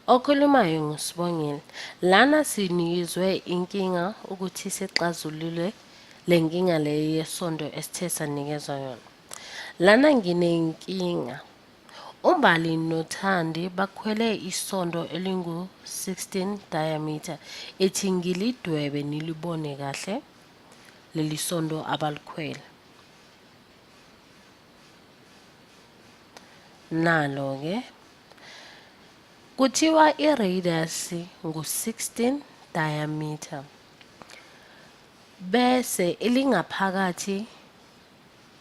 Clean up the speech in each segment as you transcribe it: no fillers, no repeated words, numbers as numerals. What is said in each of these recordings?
Okhulumayo nguSibongile. Lana sinikezwe inkinga ukuthi sixazulule le nkinga le yesondo esithe sanikezwa yona. Lana nginenkinga. UMbali noThandi bakhwele isondo elingu-16 diameter. Ithi ngilidwebe nilibone kahle leli sondo abalikhwele. Nalo-ke kuthiwa i-radius ngu-16 diameter bese ilingaphakathi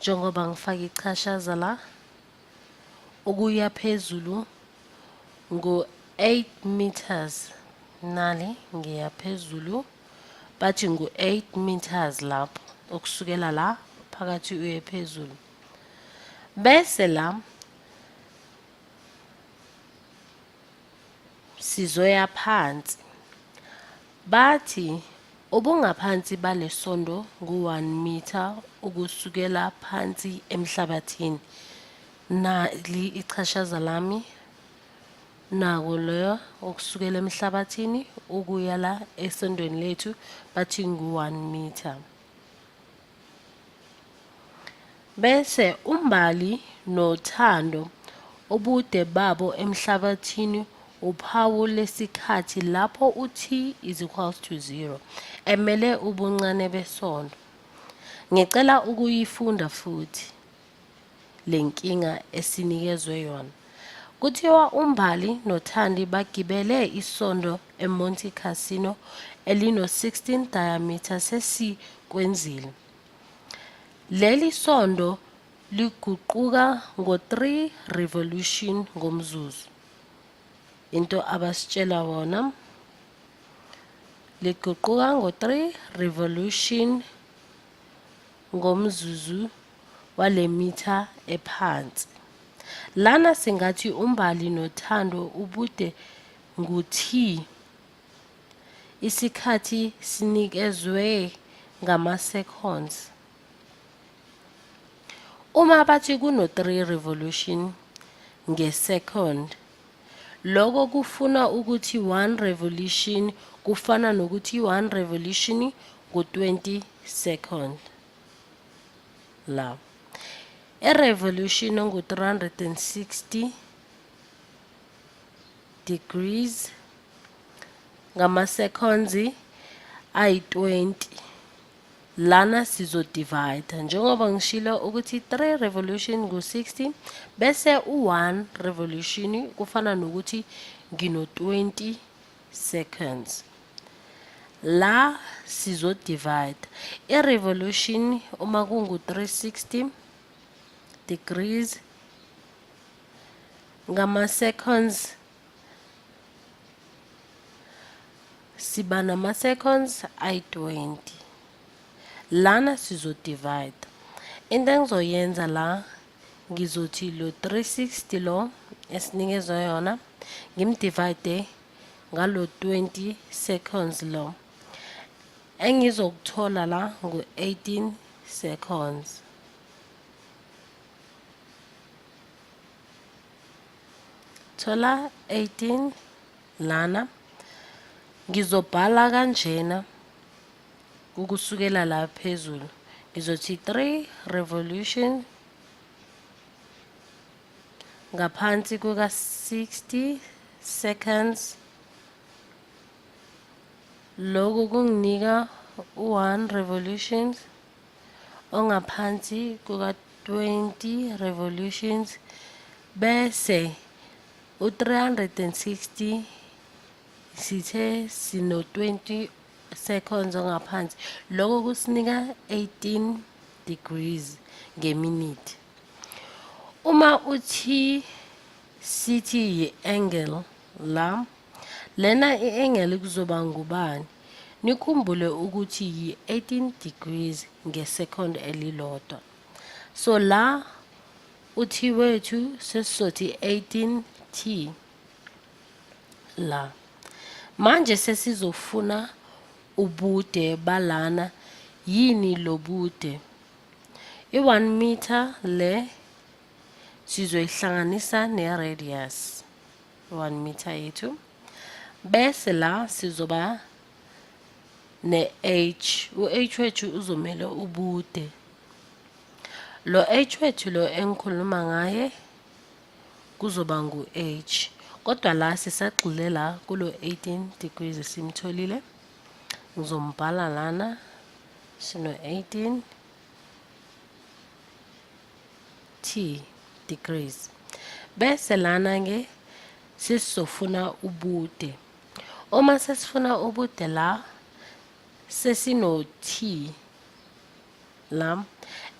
njengoba ngifake ichashaza la ukuya phezulu ngu-8 meters nali ngiya phezulu bathi ngu-8 meters lapho ukusukela la phakathi uye phezulu bese la sizoya phansi bathi ubungaphansi balesondo ngu-1 meter ukusukela phansi emhlabathini. Nali ichashaza lami nako leyo ukusukela emhlabathini ukuya la esondweni lethu bathi ngu-1 meter. Bese uMbali noThando ubude babo emhlabathini uphawu lesikhathi lapho u-t is equals to 0 emele ubuncane besondo. Ngicela ukuyifunda futhi le nkinga esinikezwe yona. Kuthiwa uMbali noThandi bagibele isondo eMonte Cassino elino-16 diameter sesikwenzile. Leli sondo liguquka ngo-3 revolution ngomzuzu. Into abasitshela wona liguquka ngo-3 revolution ngomzuzu wale mitha ephansi. Lana singathi uMbali noThando ubude ngu-T. Isikhathi sinikezwe ngama-seconds. Uma bathi kuno-3 revolution nge-second, lokho kufuna ukuthi 1 revolution kufana nokuthi 1 revolution ngu-20 second la. I-revolution ngu-360 degrees ngama-seconds ayi-20. Lana sizodivide njengoba ngishilo ukuthi 3 revolution ngu-60 bese u-1 revolution kufana nokuthi ngino-20 seconds. La sizodivide i-revolution uma kungu-360 degrees ngama-seconds siba nama-seconds ayi-20. Lana sizodivide. Into engizoyenza la ngizothi lo 360 lo esinikezwe yona ngimdivide ngalo 20 seconds lo. Engizokuthola la ngu-18 seconds. Thola 18 lana. Ngizobhala kanjena ukusukela la phezulu. Ngizothi 3 revolution ngaphansi kuka 60 seconds. Lokhu kunginika u-1 revolutions ongaphansi kuka 20 revolutions bese u-360 sithe sino 20 seconds ongaphansi, lokho kusinika 18 degrees ngeminute. Uma uthi sithi yi-angle la, lena i-angle kuzoba ngubani? Nikhumbule ukuthi yi-18 degrees nge-second elilodwa. So la uthi wethu sesizothi 18 t la. Manje sesizofuna ubude balana. Yini lobude? I-1 meter le sizoyihlanganisa ne-radius 1 meter yethu. Bese la sizoba ne-h, u-h wethu uzomele ubude. Lo h wethu lo engikhuluma ngaye kuzoba ngu-h, kodwa la sisagxile la kulo 18 degrees esimtholile. Ngizombhala lana sino 18 t degrees. Bese lana ke sesizofuna ubude. Uma sesifuna ubude la sesino t la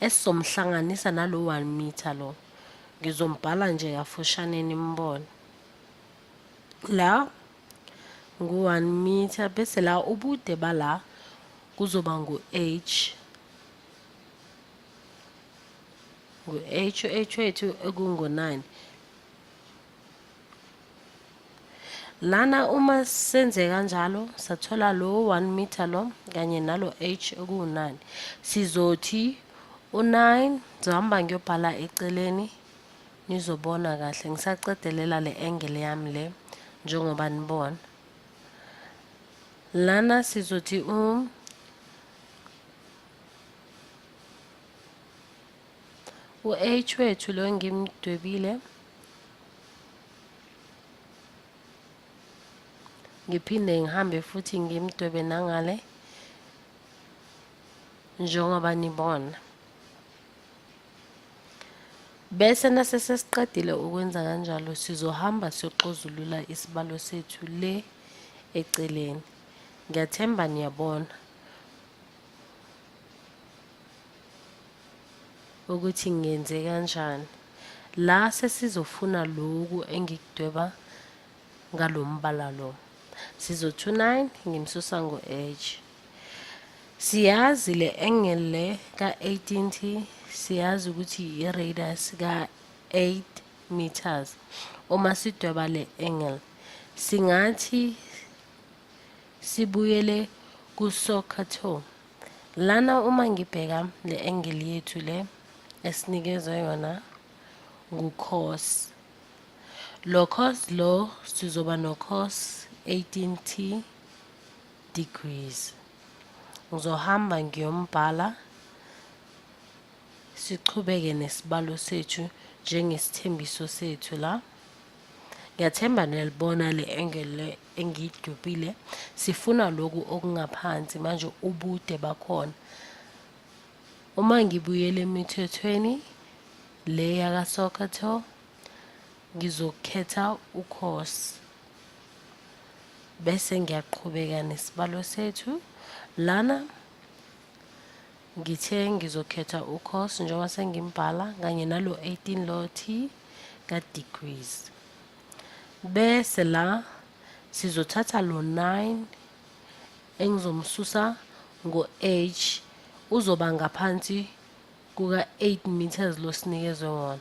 esizomhlanganisa nalo 1 meter lo. Ngizombhala nje kafushane nimbone. La ngu 1 meter, bese la ubude bala kuzoba ngu h, ngu h, h wethu ekungu 9. Lana uma senze kanjalo sathola lo 1 meter lo kanye nalo h okuwu-9. Sizothi u-9, ngizohamba ngiyobhala eceleni nizobona kahle. Ngisacedelela le angle yami le njengoba nibona. Lana sizothi u-h wethu lo ngimdwebile, ngiphinde ngihambe futhi ngimdwebe nangale njengoba nibona. Bese nase sesiqedile ukwenza kanjalo sizohamba siyoxozulula isibalo sethu le eceleni. Ngiyathemba niyabona ukuthi ngenze kanjani. La sesizofuna loku engikudweba ngalombala lo. Sizothi u-9 ngimsusa ngo-h. Siyazi le angle le ka-18t, siyazi ukuthi i-radius ka-8 meters. Uma sidweba le angle singathi sibuyele ku-SOHCAHTOA. Lana uma ngibheka le angle yethu le esinikezwe yona ngu-cos. Lo cos lo sizoba no cos 18t degrees. Ngizohamba ngiyombhala sichubeke nesibalo sethu njengesithembiso sethu la. Ngiyathemba niyalibona le angle le engiyidwebile. Sifuna lokhu okungaphansi manje ubude bakhona. Uma ngibuyele emithethweni le yakaSOHCAHTOA ngizokhetha ucos, bese ngiyaqhubeka nesibalo sethu. Lana ngithe ngizokhetha ucos njengoba sengimbhala kanye nalo 18 lo t ka degrees. Bese la sizothatha lo 9 engizomsusa ngo-h, uzoba ngaphansi kuka 8 meters lo sinikezwe wona.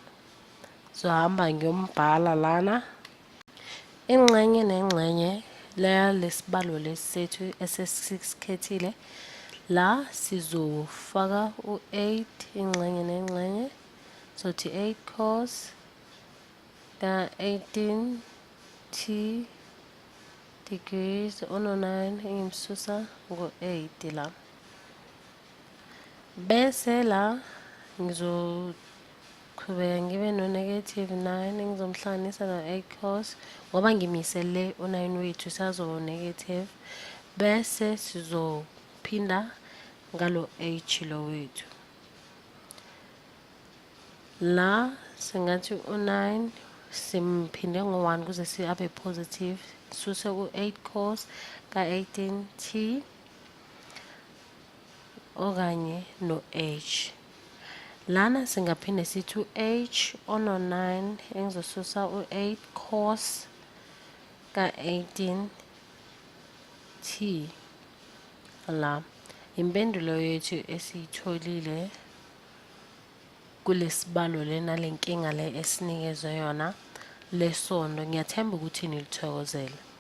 Zohamba ngiyombhala lana ingxenye nengxenye leya lesibalo lesi sethu esesikhethile. La sizofaka u-8 ingxenye nengxenye, sothi 8 cos ka 18 t degrees uno-9 engimsusa ngo-8 la. Bese la ngizoqhubeka ngibe no-negative 9 engizomhlanganisa no-8 cos, ngoba ngimise le u-9 wethu sazoba negative. Bese sizophinda ngalo h lo wethu. La singathi u-9 simphinde ngo-1 kuze siabe positive, suse u-8 cos ka-18 t okanye no-h. Lana singaphinde sithi u-h ono-9 engizosusa u-8 cos ka-18 t. La impendulo yethu esiyitholile kulesibalo lena lenkinga le esinikezwe yona lesondo. Ngiyathemba ukuthi nilithokozele.